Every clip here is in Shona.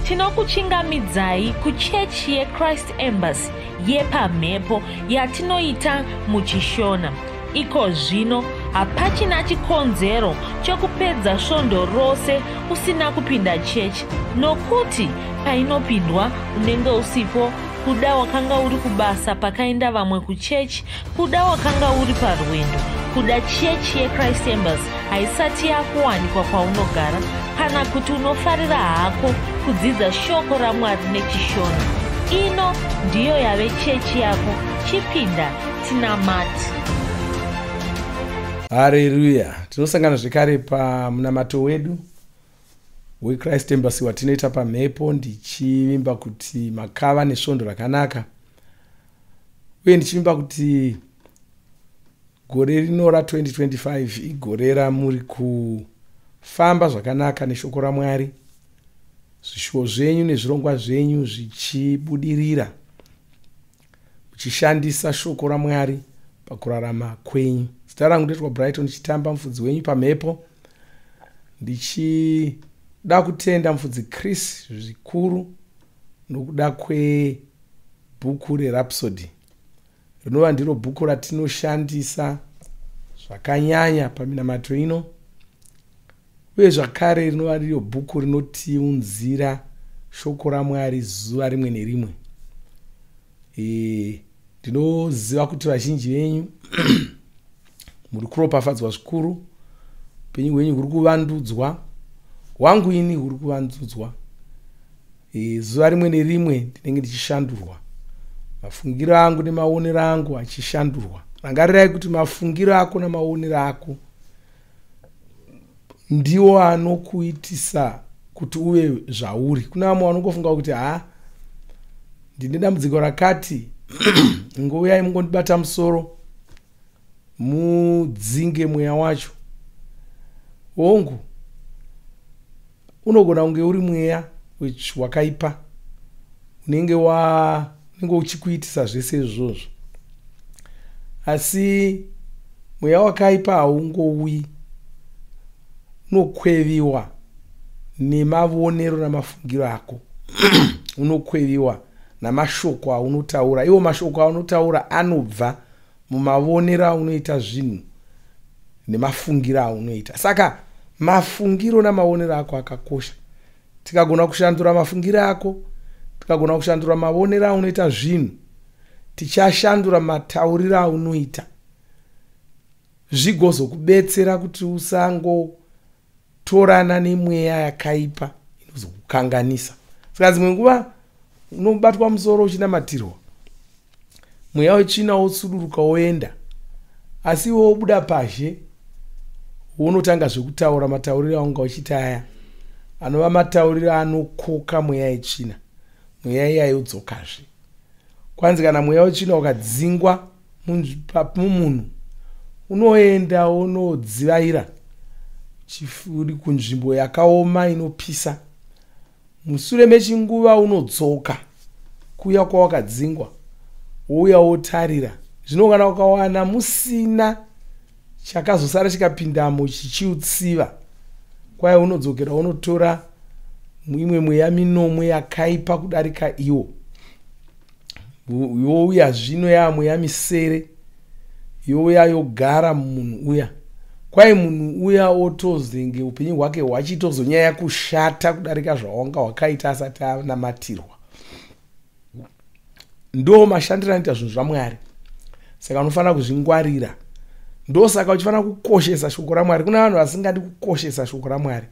Tinokuchingamidzai kuchechi yeChrist Embassy yepamhepo yatinoita muchiShona. Iko zvino hapachina chikonzero chokupedza svondo rose usina kupinda chechi nokuti painopindwa unenge usipo kuda wakanga uri kubasa pakaenda vamwe kuchechi kuda wakanga uri parwendo kuda chechi yechrist embassy haisati yakuwanikwa kwaunogara kana kuti unofarira hako kudzidza shoko ramwari nechishona ino ndiyo yave chechi yako chipinda tinamati Hareruya! Tinosangana zvekare pamunamato wedu weChrist Embassy watinoita pamhepo ndichivimba kuti makava nesvondo rakanaka uye ndichivimba kuti gore rino ra2025 igore ramuri kufamba zvakanaka neshoko raMwari zvishuwo zvenyu nezvirongwa zvenyu zvichibudirira muchishandisa shoko raMwari pakurarama kwenyu. Zita rangu ndoitwa Brighton Chitamba, mufudzi wenyu pamhepo. Ndichida kutenda mufudzi Chris zvikuru nokuda kwebhuku reRhapsody rinova ndiro bhuku ratinoshandisa zvakanyanya paminamato ino uye zvakare rinova riro bhuku rinotiunzira shoko raMwari zuva rimwe nerimwe. E, ndinoziva kuti vazhinji venyu muri kuropafadzwa zvikuru upenyu hwenyu huri kuvandudzwa hwangu ini huri kuvandudzwa e, zuva rimwe nerimwe ndinenge ndichishandurwa mafungiro angu nemaonero angu achishandurwa rangarirai kuti mafungiro ako namaonero ako ndiwo anokuitisa kuti uve zvauri kuna vamwe vanongofunga kuti ha ndine dambudziko rakati ngouyai mungondibata musoro mudzinge mweya wacho hongu unogona kunge uri mweya wakaipa unenge wa unenge uchikuitisa zvese izvozvo asi mweya wakaipa haungouyi unokweviwa nemavonero namafungiro ako unokweviwa namashoko aunotaura iwo mashoko aunotaura anobva mumavonero aunoita zvinhu nemafungiro aunoita saka mafungiro namaonero ako akakosha tikagona kushandura mafungiro ako tikagona kushandura mavonero aunoita zvinhu tichashandura matauriro aunoita zvigozokubetsera kuti usangotorana nemweya yakaipa inozokukanganisa saka dzimwe nguva unobatwa musoro uchinamatirwa mweya wetsvina wotsuduruka woenda asi iwe wobuda pazhe wonotanga zvekutaura matauriro aunga uchiita aya anova matauriro anokoka mweya yetsvina mweya iya yodzokazve kwanzi kana mweya wetsvina ukadzingwa mumunhu unoenda unodzivaira uri kunzvimbo yakaoma inopisa musure mechinguva unodzoka kuya kwawakadzingwa wouya wotarira zvino kana ukawana musina chakazosara chikapindamo chichiutsiva kwai unodzokera unotora imwe mweya minomwe yakaipa kudarika iwo youya zvino yaamweya misere youya yogara mumunhu uya kwai munhu uya otozenge upenyu hwake hwachitozonyanya kushata kudarika zvawanga hwakaita asati anamatirwa ndo mashandiro anoita zvinhu zvamwari saka unofanira kuzvingwarira ndosaka uchifanira kukoshesa shoko ramwari kuna vanhu vasingadi kukoshesa shoko ramwari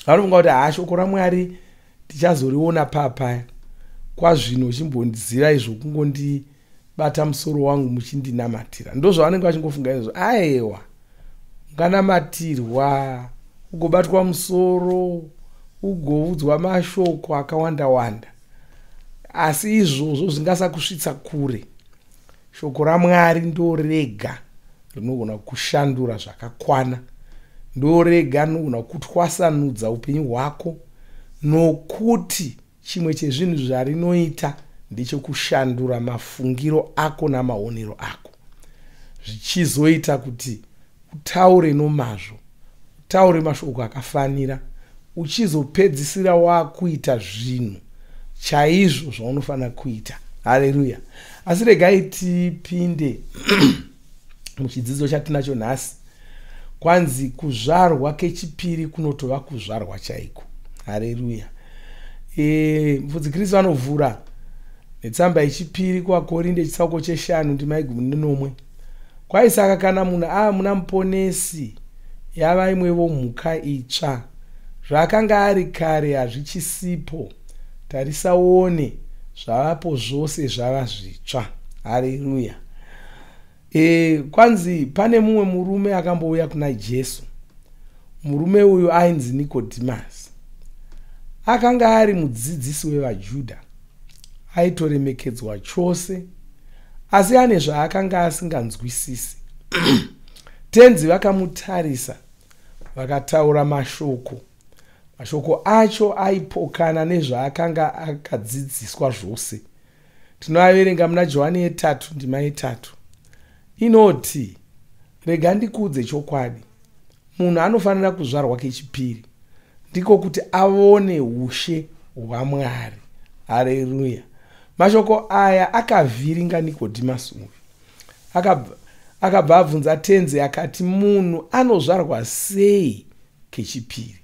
vanofunga kuti haa shoko ramwari tichazoriona papaya kwazvino chimbondiziva izvo kungondibata musoro wangu muchindinamatira ndozvavanenge vachingofunga izvo aewa unganamatirwa ugobatwa musoro ugoudzwa mashoko akawanda wanda asi izvozvo zvingasakusvitsa kure shoko ramwari ndorega rinogona kushandura zvakakwana ndorega rinogona kutwasanudza upenyu hwako nokuti chimwe chezvinhu zvarinoita ndechekushandura mafungiro ako namaonero ako zvichizoita kuti utaure nomazvo utaure mashoko akafanira Uchizopedzisira wakuita zvinhu chaizvo zvaunofanira kuita. Haleluya. Asi regai tipinde muchidzidzo chatinacho nhasi. Kwanzi kuzvarwa kechipiri kunotova kuzvarwa chaiko. Haleluya. Mufudzi Kristu anovhura netsamba yechipiri kuvaKorinde chitsauko cheshanu ndima yegumi nenomwe. Kwai saka kana munhu ava muna Muponesi, yava imwevo mhuka itsva. Zvaakanga ari kare hazvichisipo. Tarisa uone, zvavapo zvose zvava zvitsva. Haleluya. Kwanzi pane mumwe murume akambouya kuna Jesu. Murume uyu ainzi Nikodhimasi. Akanga ari mudzidzisi wevaJudha. Aitoremekedzwa chose, asi ane zvaakanga asinganzwisisi. Tenzi vakamutarisa, vakataura mashoko. Mashoko acho aipokana nezvaakanga akadzidziswa zvose. Tinoaverenga muna Johani yetatu ndima yetatu. Inoti, rega ndikuudze chokwadi. Munhu anofanira kuzvarwa kechipiri. Ndiko kuti avone ushe hwaMwari. Haleluya. Mashoko aya akavhiringa Nikodhimasi uyu. Akabva abvunza Tenzi akati, munhu anozvarwa sei kechipiri?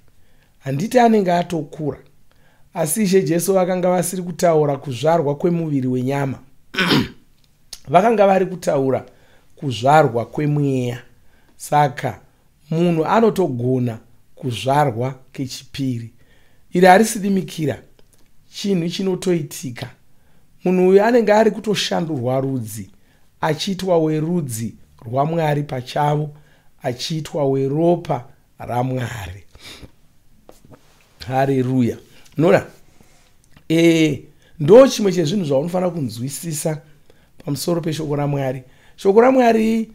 Handiti anenge atokura? Asi Ishe Jesu vakanga vasiri kutaura kuzvarwa kwemuviri wenyama. Vakanga vari kutaura kuzvarwa kwemweya. Saka munhu anotogona kuzvarwa kechipiri. Iri harisi dimikira, chinhu chinotoitika. Munhu uyu anenge ari kutoshandurwa rudzi, achiitwa werudzi rwaMwari pachavo, achiitwa weropa raMwari. Haleluya. Nora, ndo chimwe chezvinhu zvaunofanira kunzwisisa pamusoro peshoko raMwari. Shoko raMwari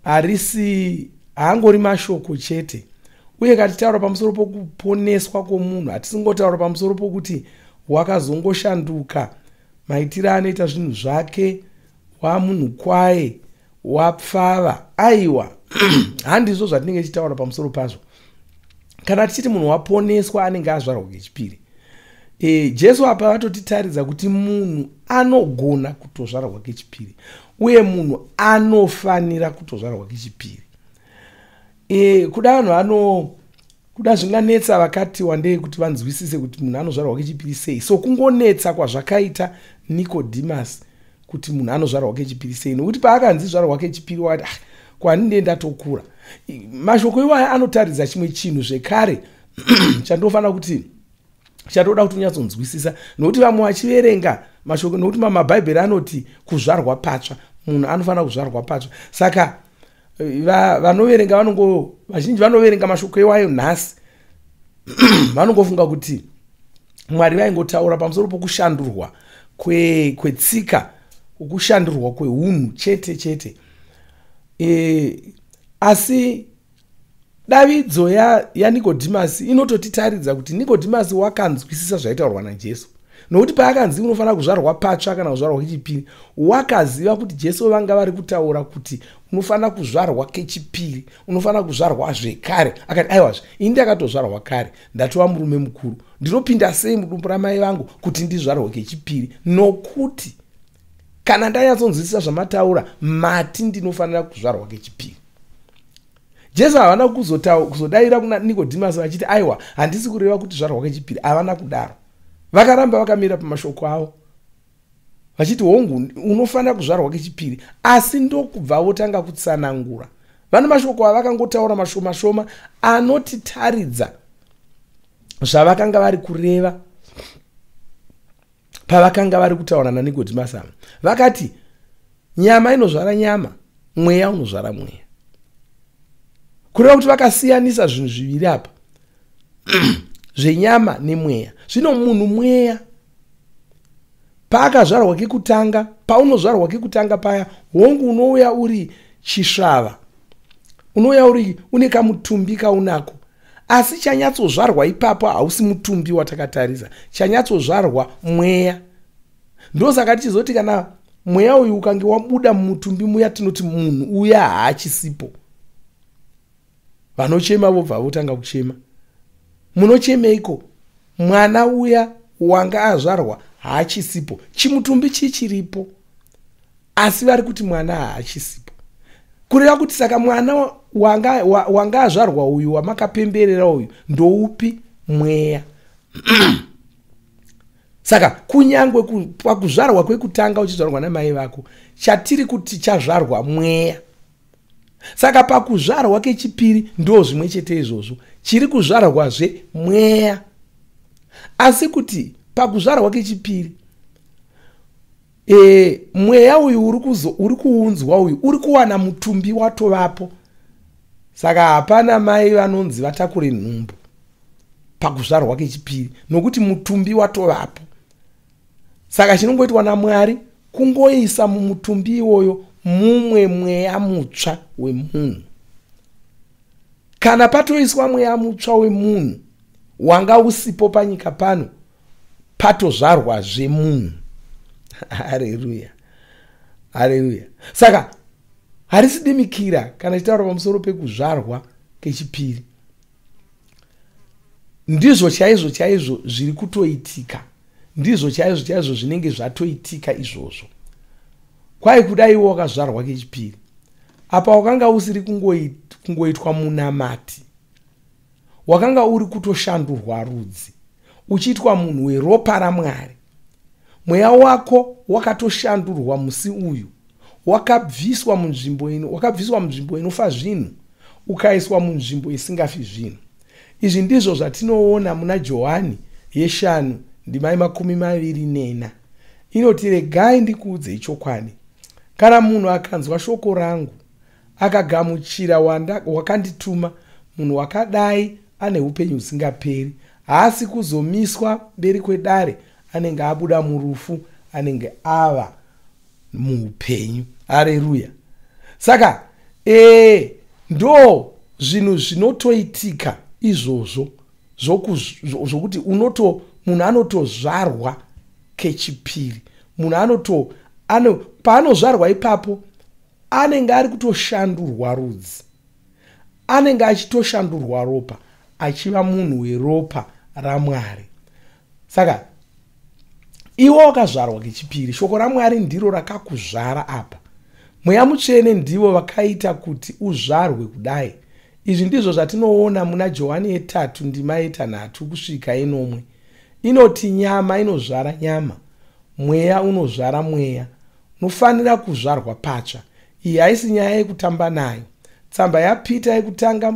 harisi haangori mashoko chete. Uye katitaura pamusoro pokuponeswa kwomunhu, hatisingotaura pamusoro pokuti wakazongoshanduka maitiro anoita zvinhu zvake, wamunhu kwaye, wapfava. Aiwa, handizvo zvatinenge tichitaura pamusoro pazvo. Kana tichiti munhu waponeswa anenge azvarwa kechipiri. Jesu apa vatotitaridza kuti munhu anogona kutozvarwa kechipiri, uye munhu anofanira kutozvarwa kechipiri. Kuda vanhu vano kuda zvinganetsa vakati wandei kuti vanzwisise kuti munhu anozvarwa kechipiri sei. So kungonetsa kwazvakaita Nikodhimasi kuti munhu anozvarwa kechipiri sei, nokuti paakanzi zvarwa kechipiri wakati, ah, kwani ndatokura. Mashoko iwaya anotaridza chimwe chinhu zvekare chandofanira kuti chatoda kuti unyatsonzwisisa, nokuti vamwe vachiverenga mashoko, nokuti mabhaibheri anoti kuzvarwa patsva, munhu anofanira kuzvarwa patsva. Saka vanoverenga vanongo vazhinji vanoverenga mashoko iwayo nhasi vanongofunga kuti Mwari vaingotaura pamusoro pokushandurwa kwetsika, kwokushandurwa kweunhu chete chete. Asi davidzo yaNikodhimasi inototitaridza kuti Nikodhimasi wakanzwisisa zvaitaurwa naJesu, nokuti paakanzi unofanira kuzvarwa patsva kana kuzvarwa kechipiri, wakaziva kuti Jesu vanga vari kutaura kuti unofanira kuzvarwa kechipiri, unofanira kuzvarwa zvekare. Akati, aiwazve, ini ndakatozvarwa kare, ndatova murume mukuru, ndinopinda sei mudumbu ramai vangu kuti ndizvarwe kechipiri? Nokuti kana ndanyatsonzwisisa zvamataura, mati ndinofanira kuzvarwa kechipiri. Jesu havana kuzodavira kuna Nikodhimasi vachiti, aiwa, handisi kureva kuti zvarwa kechipiri. Havana kudaro. Vakaramba vakamira pamashoko avo vachiti, hongu, unofanira kuzvarwa kechipiri. Asi ndokubva votanga kutsanangura. Vane mashoko avakangotaura mashoma shoma anotitaridza zvavakanga vari kureva pavakanga vari kutaura naNikodhimasi ava. Vakati nyama inozvara nyama, mweya unozvara mweya. Kureva kuti vakasiyanisa zvinhu zviviri apa, zvenyama nemweya. Zvino munhu mweya paakazvarwa kekutanga, paunozvarwa kekutanga paya, hongu unouya uri chisvava, unouya uri une kamutumbi kaunako, asi chanyatsozvarwa ipapo hausi mutumbi watakatarisa, chanyatsozvarwa mweya. Ndosaka tichizoti kana mweya uyu ukange wabuda mumutumbi muya, tinoti munhu uya haachisipo. Vanochema vobva votanga kuchema, Munochemeiko? Mwana uya wanga azvarwa haachisipo, chimutumbi chichiripo, asi vari kuti mwana haachisipo. Kureva kuti saka mwana wanga azvarwa uyu wamakapemberera uyu ndoupi? Mweya. Saka kunyangwe pakuzvarwa kwekutanga uchizvarwa namai vako, chatiri kuti chazvarwa mweya. Saka pakuzvarwa kechipiri ndo zvimwe chete izvozvo, chiri kuzvarwazve mweya. Asi kuti pakuzvarwa kechipiri mweya uyu uri kuunzwa uyu uri kuwana mutumbi watovapo. Saka hapana mai vanonzi vatakure nhumbu pakuzvarwa kechipiri, nokuti mutumbi watovapo. Saka chinongoitwa naMwari kungoisa mumutumbi iwoyo mumwe mweya mutsva wemunhu. Kana patoiswa mweya mutsva wemunhu wanga usipo panyika pano, patozvarwazve munhu. Hareruya, hareruya. Saka harisi dimikira kana chitaura pamusoro pekuzvarwa kechipiri. Ndizvo chaizvo chaizvo zviri kutoitika, ndizvo chaizvo chaizvo zvinenge zvatoitika izvozvo. Kwai kudai iwe wakazvarwa kechipiri, apa wakanga usiri kungoitwa munamati, wakanga uri kutoshandurwa rudzi, uchiitwa munhu weropa raMwari. Mweya wako wakatoshandurwa musi uyu, wakabviswa munzvimbo ino, wakabviswa munzvimbo inofa zvinhu, ukaiswa munzvimbo isingafi zvinhu. Izvi ndizvo zvatinoona muna Johani yeshanu ndima 24 inoti, regai ndikuudzei chokwadi, kana munhu akanzwa shoko rangu akagamuchira wakandituma, munhu wakadai ane upenyu husingaperi, haasi kuzomiswa mberi kwedare, anenge abuda murufu, anenge ava muupenyu. Hareruya. Saka ndo zvinhu zvinotoitika izvozvo, zvokuti munhu anotozvarwa kechipiri. Munhu paanozvarwa ipapo anenge ari kutoshandurwa rudzi, anenge achitoshandurwa ropa, achiva munhu weropa raMwari. Saka iwe wakazvarwa kechipiri, shoko raMwari ndiro rakakuzvara apa. Mweya Mutsvene ndivo vakaita kuti uzvarwe kudai. Izvi ndizvo zvatinoona muna Johani 3 ndima 5 kusvika 7 inoti, nyama inozvara nyama, mweya unozvara mweya. Unofanira kuzvarwa patsva. Iyi haisi nyaya yekutamba nayo. Tsamba yaPita yekutanga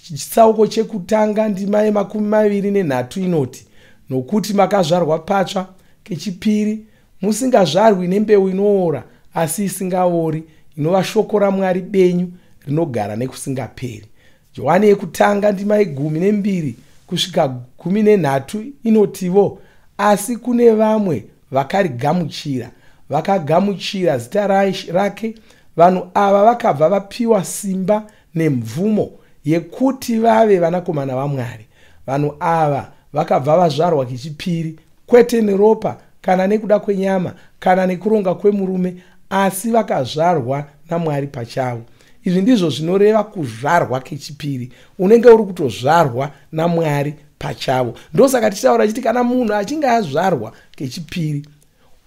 chitsauko chekutanga ndima 23 inoti, nokuti makazvarwa patsva kechipiri, musingazvarwi nembeu inoora asi isingaori, inova shoko raMwari benyu rinogara nekusingaperi. Johani yekutanga ndima 12 kusvika 13 inotivo, asi kune vamwe vakarigamuchira, vakagamuchira zita rake, vanhu ava vakabva vapiwa simba nemvumo yekuti vave vanakomana vaMwari. Vanhu ava vakabva vazvarwa kechipiri, kwete neropa kana nekuda kwenyama kana nekuronga kwemurume, asi vakazvarwa naMwari pachavo. Izvi ndizvo zvinoreva kuzvarwa kechipiri. Unenge uri kutozvarwa naMwari pachavo. Ndosaka tichitaura chiti kana munhu achinge azvarwa kechipiri,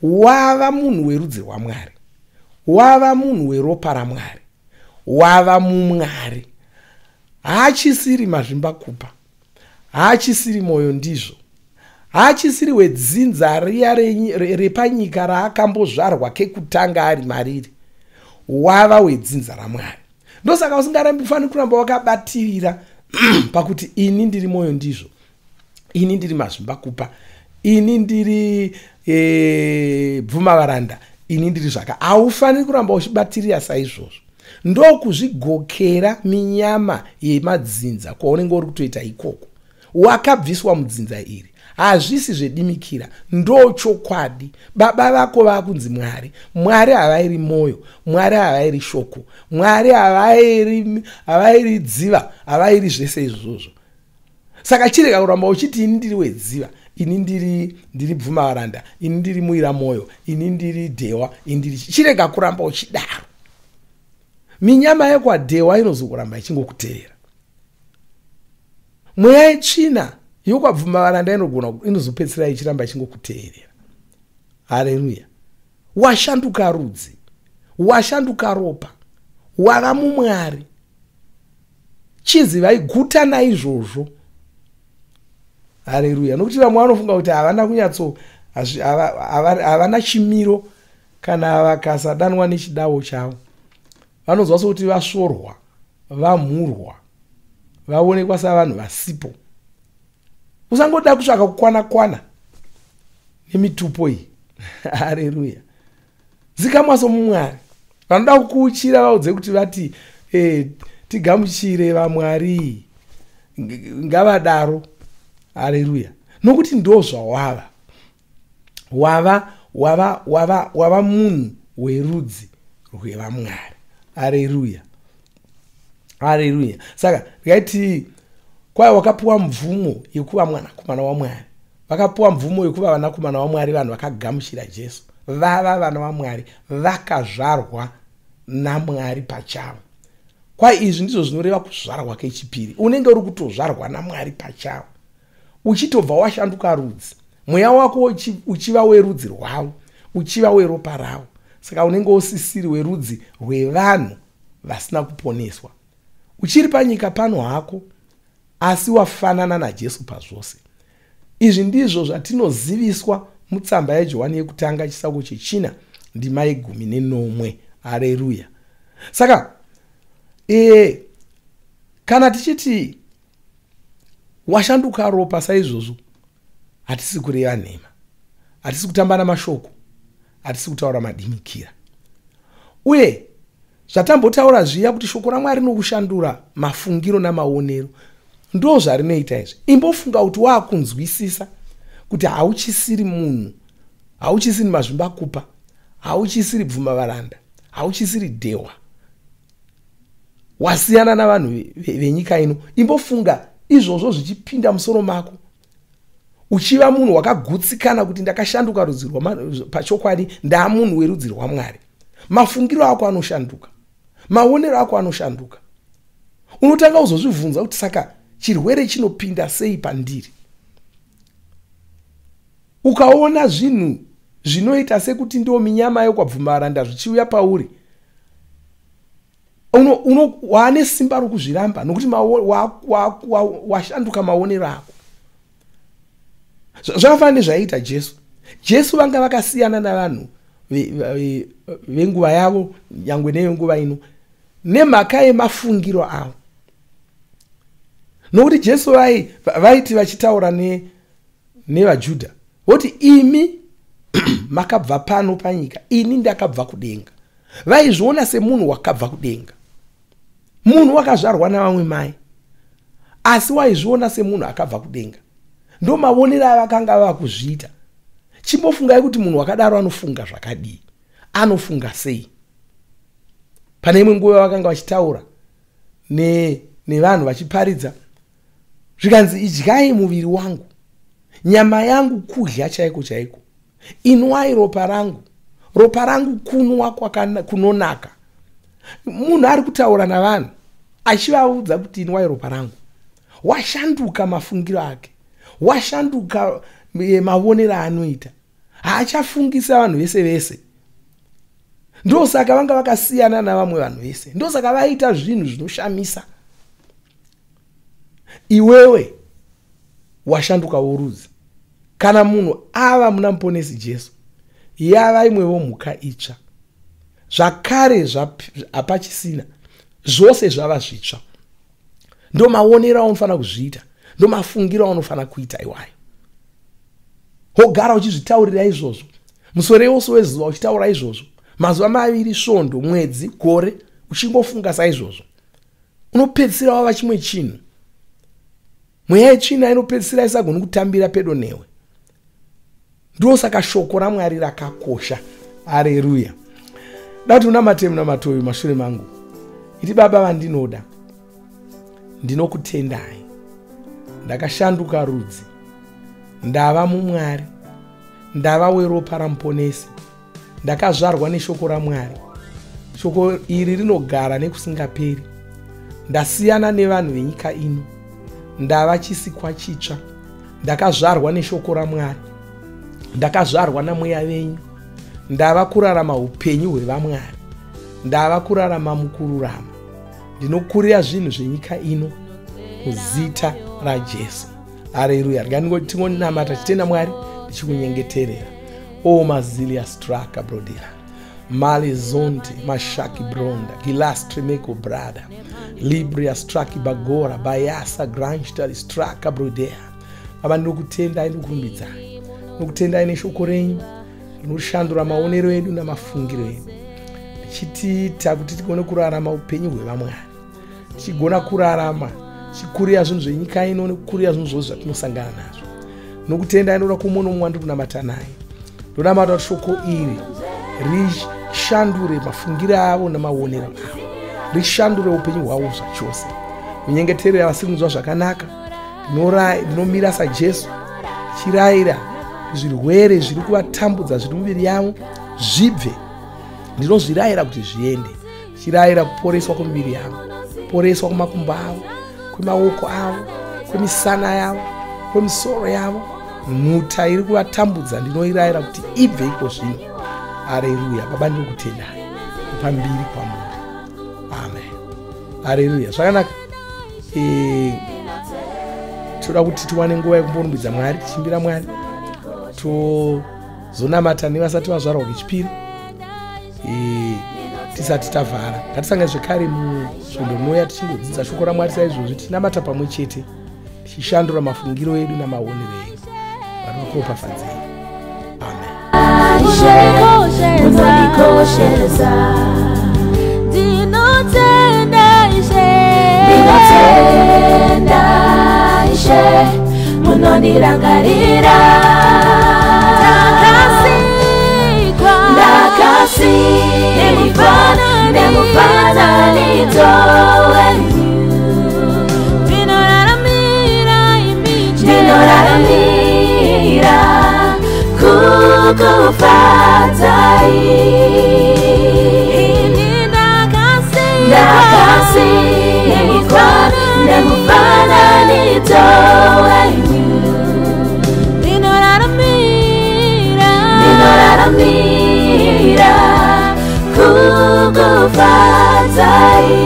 wava munhu werudzi rwaMwari, wava munhu weropa raMwari, wava mumwari. Haachisiri mazvimbakupa, haachisiri moyo ndizvo, haachisiri wedzinza riya repanyika raakambozvarwa kekutanga ari mariri, wava wedzinza raMwari. Ndosaka usingarambi kufanira kuramba wakabatirira pakuti ini ndiri moyo ndizvo, ini ndiri mazvimbakupa, ini ndiri bvumavaranda, ini ndiri zvaka. Haufaniri kuramba uchibatirira saizvozvo. Ndokuzvigokera minyama yemadzinza kwaunenge uri kutoita ikoko. Wakabviswa mudzinza iri, hazvisi zvedimikira, ndo chokwadi. Baba vako vakunzi Mwari. Mwari havairi moyo, Mwari havairi shoko, Mwari havairi dziva, havairi zvese izvozvo. Saka chirega kuramba uchiti ini ndiri wedziva, ini ndiri bvumavaranda, ini ndiri muira moyo, ini ndiri dhewa, ini ndiri. Chirega kuramba uchidaro. Minyama yekwadhewa inozokuramba ichingokuteerera. Mweya yetsvina Yokwabvuma varanda inogona inozopedzisira ichiramba ichingokuteerera. Haleluya. Washanduka rudzi, washanduka ropa, wava mumwari. Chizivai, guta naizvozvo. Haleluya. Nokuti vamwe vanofunga kuti havana kunyatso, havana chimiro kana vakasadanwa nechidawo chavo. Vanonzwa sokuti vasvorwa, vamhurwa, vaonekwa savanhu vasipo. Usangoda kutsvaka kukwana kwana nemitupo iyi. Haleluya. Zikamwa somumwari. Vanoda kukuuchira vaudze kuti vati tigamuchire vamwari, ngavadaro. Haleluya. Nokuti ndo zvawava. Wava wava wava wava munhu werudzi rwevamwari. Haleluya. Haleluya. Saka ngaiti kwai wakapiwa mvumo yekuva mwanakomana waMwari. Vakapiwa mvumo yekuva vanakomana vaMwari vanhu vakagamuchira Jesu. Vava vana vaMwari, vakazvarwa naMwari pachavo. Kwai izvi ndizvo zvinoreva kuzvarwa kechipiri. Unenge uri kutozvarwa naMwari pachavo. Uchitobva washanduka rudzi. Mweya wako uchiva werudzi rwavo, uchiva weropa ravo. Saka unenge usisiri werudzi rwevanhu vasina kuponeswa. Uchiri panyika pano hako, asi wafanana naJesu pazvose. Izvi ndizvo zvatinoziviswa mutsamba yaJohani yekutanga chisako chechina ndima ye17. Haleluya. Saka kana tichiti washanduka ropa saizvozvo, hatisi kureva nhema, hatisi kutamba namashoko, hatisi kutaura madimikira. Uye zvatambotaura zviya kuti shoko raMwari rinokushandura mafungiro namaonero, ndo zvarinoita izvi. Imbofunga kuti waakunzwisisa kuti hauchisiri munhu, hauchisiri mazvimbakupa, hauchisiri bvuma varanda, hauchisiri dhewa. Wasiyana navanhu venyika ino. Imbofunga izvozvo zvichipinda musoro mako, uchiva munhu wakagutsikana kuti ndakashanduka rudzi pachokwadi, ndaamunhu werudzi rwaMwari. Mafungiro ako anoshanduka, maonero ako anoshanduka. Unotanga kuzozvibvunza kuti saka chirwere chinopinda sei pandiri? Ukaona zvinhu zvinoita sekuti ndo minyama yokwabvuma varanda zvichiuya pauri, waane simba rokuzviramba, nokuti washanduka maonero ako. Zvakafanana nezvaiita Jesu. Jesu vanga vakasiyana navanhu venguva yavo, nyangwe nevenguva ino, nemhaka yemafungiro avo. Nokuti Jesu vaiti vachitaura nevaJudha, voti imi makabva pano panyika, ini ndakabva kudenga. Vaizviona semunhu wakabva kudenga, munhu wakazvarwa navamwe mai, asi waizviona semunhu akabva kudenga. Ndo maonero avakanga vava kuzviita. Chimbofungai kuti munhu wakadaro anofunga zvakadii, anofunga sei. Pane imwe nguva vakanga vachitaura nevanhu vachiparidza, zvikanzi idyai muviri wangu, nyama yangu kudya chaiko chaiko, inwai ropa rangu, ropa rangu kunwa kunonaka. Munhu ari kutaura navanhu achivaudza kuti inwai ropa rangu. Washanduka mafungiro ake, washanduka maonero aanoita, haachafungisa vanhu vese vese. Ndosaka vanga vakasiyana navamwe vanhu vese, ndosaka vaita zvinhu zvinoshamisa. Iwewe washandukawo rudzi. Kana munhu ava muna Muponesi Jesu, yava imwewo mhuka itsva. Zvakare hapachisina, zvose zvava zvitsva. Ndo maonero aunofanira kuzviita, ndo mafungiro aunofanira kuita iwayo. Wogara uchizvitaurira izvozvo, musoro wose wezuva uchitaura izvozvo, mazuva maviri, svondo, mwedzi, gore, uchingofunga saizvozvo. Unopedzisira wava chimwe chinhu. Mweya yetsvina inopedzisira isagoni kutambira pedo newe. Ndosaka shoko raMwari rakakosha. Haleluya. Dati unamate munamato uyu mashure mangu. Iti, Baba vandinoda, ndinokutendai. Ndakashanduka rudzi, ndava mumwari, ndava weropa raMuponesi, ndakazvarwa neshoko raMwari. Shoko iri rinogara nekusingaperi. Ndasiyana nevanhu venyika ino, ndava chisikwa chitsva. Ndakazvarwa neshoko raMwari, ndakazvarwa namweya venyu, ndava kurarama upenyu hwevamwari, ndava kurarama mukururama. Ndinokurira zvinhu zvenyika ino muzita raJesu. Haleluya. Tingonamata tichitenda Mwari, tichikunyengeterera. O mazilia straka brodera malizonte mashaki bronda gilastremeko brada libria straki bagora bayasa granstali straka brodera. Baba, ndinokutendai, ndinokurumbidzai, ndinokutendai neshoko renyu rinoshandura maonero edu namafungiro edu, richitiita kuti tigone kurarama upenyu hwevamwari, tichigona kurarama tichikurira zvinhu zvenyika ino nekukurira zvinhu zvose zvatinosangana nazvo. Nokutendai, ndoda kumwe nomumwe wandiri kunamata naye, ndonamata kuti shoko iri rishandure mafungiro avo namaonero avo, rishandure upenyu hwavo zvachose. Munyengeterera vasiri kunzwa zvakanaka, ndinomira saJesu ndichirayira zvirwere zviri kuvatambudza zviri muviri yavo zvibve. Ndinozvirayira kuti zviende, ndichirayira kuporeswa kwemiviri yavo, kuporeswa kwemakumbo avo, kwemaoko avo, kwemisana yavo, kwemisoro yavo. Nhuta iri kuvatambudza ndinoirayira kuti ibve iko zvino. Haleluya. Baba, ndinokutendai pambiri kwamuri. Amen. Haleluya. Zvakanaka. Toda kuti tiwane nguva yekumborumbidza Mwari, tichimbira Mwari, tozonamata nevasati vazvarwa kechipiri tisati tavhara. Ngatisangane zvekare musvondo rinouya tichingodzidza shoko raMwari saizvozvi, tichinamata pamwe chete, tichishandura mafungiro edu namaonero edu. Mwari vakuropafadzei. Amen. Ndinotenda Ishe, munondirangarira. Ndakasikwa nemufananidzo wenyu, ndinoraramira kukufadzai. Ndakasikwa nemufananidzo wenyu, ndinoraramira kukufadzai.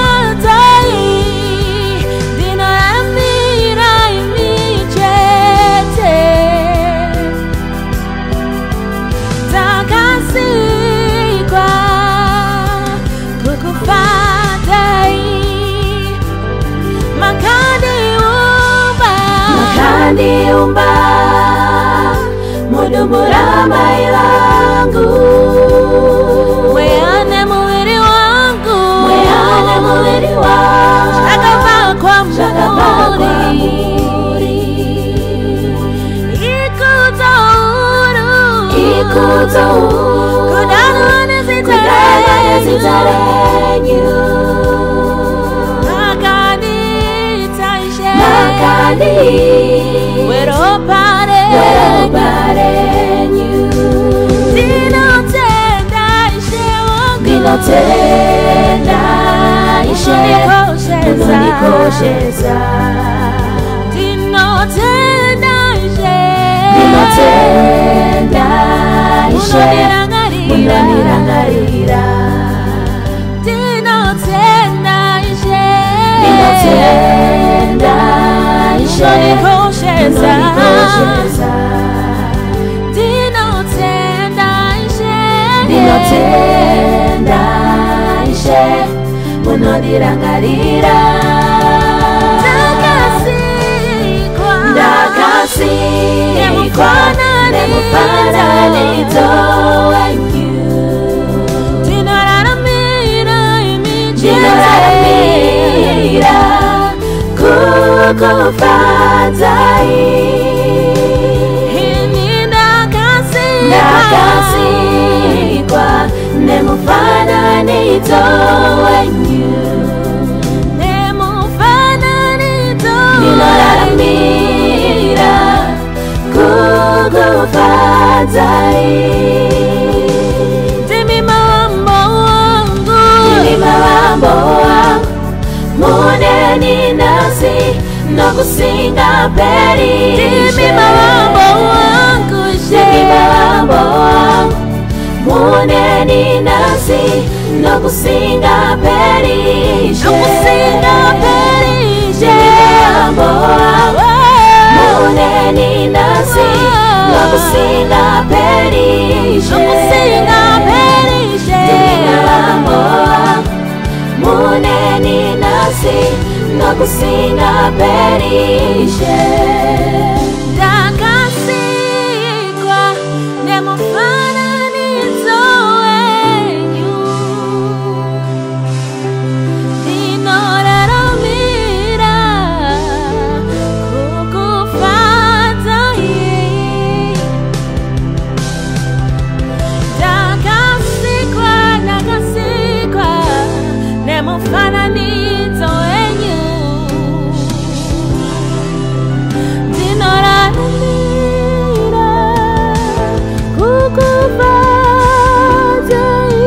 Kukufadzai, ndinoraramira imi chete. Ndakasikwa kukufadzai, makandiumba, makandiumba mudumbu ramai vangu, mweya nemuviri wangu, mweya nemuviri wangu zvakabva zvakabva kwamuri. kwamuri. Ikudzo huru, Ikudzo huru, kudanwa nezita kudanwa nezita renyu. renyu. Makandiita Ishe, Makandiita weropa renyu. weropa renyu. Ndinotenda Ishe wangu, Ndinotenda Ishe, munondikoshesa. munondikoshesa. Ndinotenda Ishe, Ndinotenda Ishe, munondirangarira. munondirangarira. Ndinotenda Ishe, Ndinotenda Ishe, munondikoshesa. munondikoshesa. Ndinotenda Ishe, Ndinotenda Ishe, munondirangarira. Ndakasikwa, Ndakasikwa nemufananidzo wenyu, ndinoraramira imi chete. ndinoraramira kukufadzai. Ini ndakasikwa, Ndakasikwa nemufananidzo wenyu, nemufananidzo, ndinoraramira kukufadzai. Ndimi mavambo wangu, Ndimi mavambo wangu, muneni nhasi. Nokusingaperi. Ndimi mavambo wangu, ndimi mavambo wangu. Muneni nhasi nokusingaperi. Nokusingaperi. Ndimi mavambo wangu. Muneni nhasi nokusingaperi. Nokusingaperi. Ndimi mavambo wangu. Muneni nhasi nokusingaperi. Ndakasikwa nemufananidzo wenyu. Ndinoraramira kukufadzai. Ndakasikwa, ndakasikwa nemufananidzo wenyu. Ndinoraramira kukufadzai.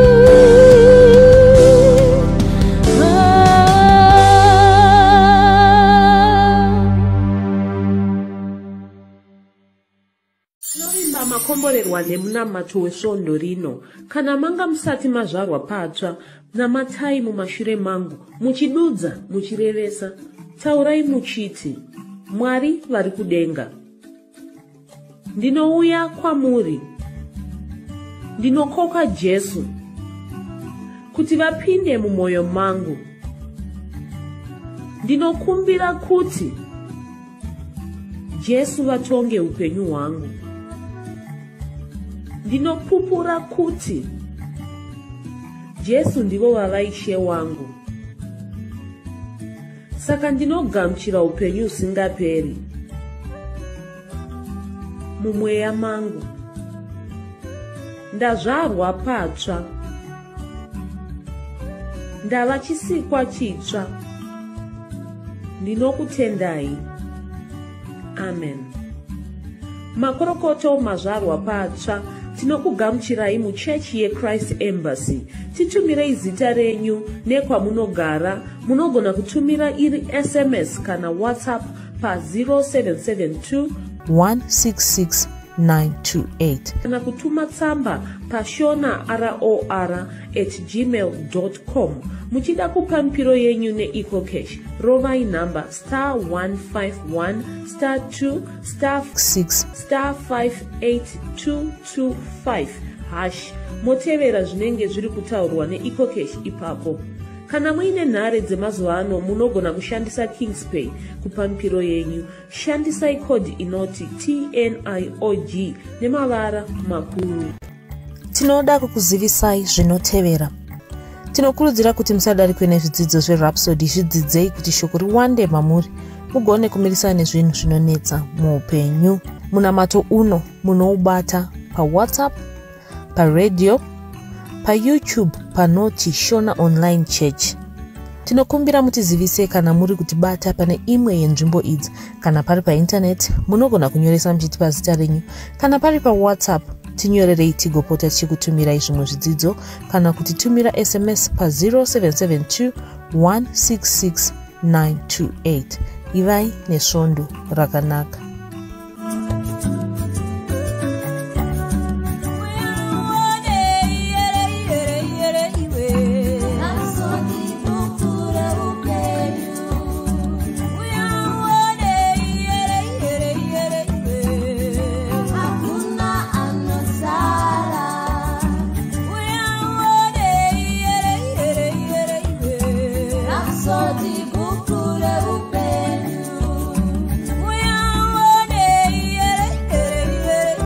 Tinovimba makomborerwa nemunamato wesvondo rino. Kana manga musati mazvarwa patsva, namatai mumashure mangu, muchidudza, muchirevesa. Taurai muchiti, Mwari vari kudenga. Ndinouya kwamuri. Ndinokoka Jesu kuti vapinde mumwoyo mangu. Ndinokumbira kuti Jesu vatonge upenyu hwangu. Ndinopupura kuti Jesu ndivo vava Ishe wangu. Saka ndinogamuchira upenyu husingaperi mumweya mangu. Ndazvarwa patsva. Ndava chisikwa chitsva. Ndinokutendai. Amen. Makorokoto mazvarwa patsva. Tinokugamuchirai muchechi yeChrist Embassy. Titumirei zita renyu nekwamunogara. Munogona kutumira iri SMS kana WhatsApp pa 0772 166 928. Kana kutuma tsamba pashona ror@gmail.com. Muchida kupa mipiro yenyu neEcoCash, rovai nhamba star 151 star 2 star 6 star 58225 hash, motevera zvinenge zviri kutaurwa neEcoCash ipapo. Kana muine nhare dzemazuva ano, munogona kushandisa Kingspay kupa mipiro yenyu. Shandisai kodhi inoti TNIOG nemavara makuru. Tinoda kukuzivisai zvinotevera. Tinokurudzira kuti musadarikwe nezvidzidzo zveRhapsody. Zvidzidzei kuti shoko riwande mamuri, mugone kumirisana nezvinhu zvinonetsa muupenyu. Munamato uno munoubata paWhatsApp, paradio, paYouTube panoti Shona Online Church. Tinokumbira mutizivise kana muri kutibata pane imwe yenzvimbo idzi. Kana pari paintaneti, munogona kunyoresa muchitipa zita renyu. Kana pari paWhatsApp, tinyorerei tigopota tichikutumirai zvimwe zvidzidzo, kana kutitumira SMS pa0772 166 928. Ivai nesvondo rakanaka.